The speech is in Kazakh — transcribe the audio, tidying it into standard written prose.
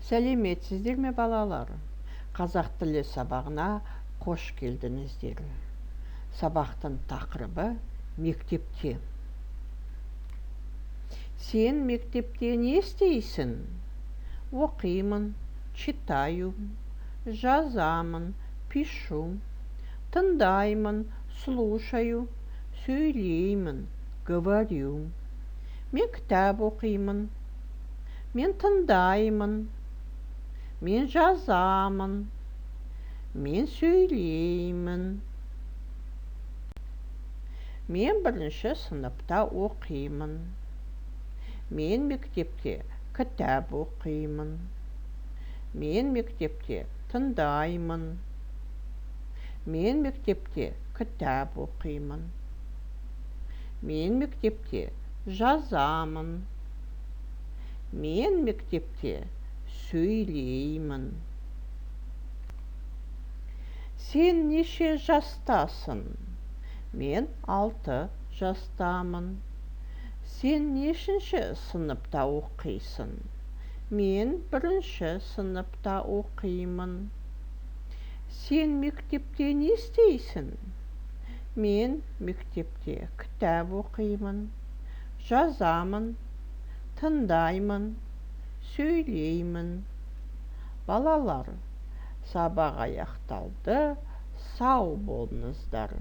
Сәлеметсіздер ме, балалар? Қазақ тілі сабағына қош келдіңіздер. Сабақтың тақырыбы: мектепте. Сен мектепте не істейсің? Оқимын, читаю, жазамын, пишу, тыңдаймын, слушаю, сөйлеймін, говорю. Мен кітап оқимын, мен тыңдаймын, мен жазамын, мен сөйлеймін. Мен бірінші сыныпта оқимын. Мен мектепте кітап оқимын, мен мектепте тыңдаймын, мен мектепте кітап оқимын, мен мектепте жазамын, мен мектепте сөйлеймін. Сен неше жастасың? Мен 6 жастамын. Сен нешінші сыныпта оқисың? Мен бірінші сыныпта оқимын. Сен мектепте не істейсің? Мен мектепте кітап оқимын, жазамын, тыңдаймын, сөйлеймін. Балалар, сабақ аяқталды. Сау болыңыздар.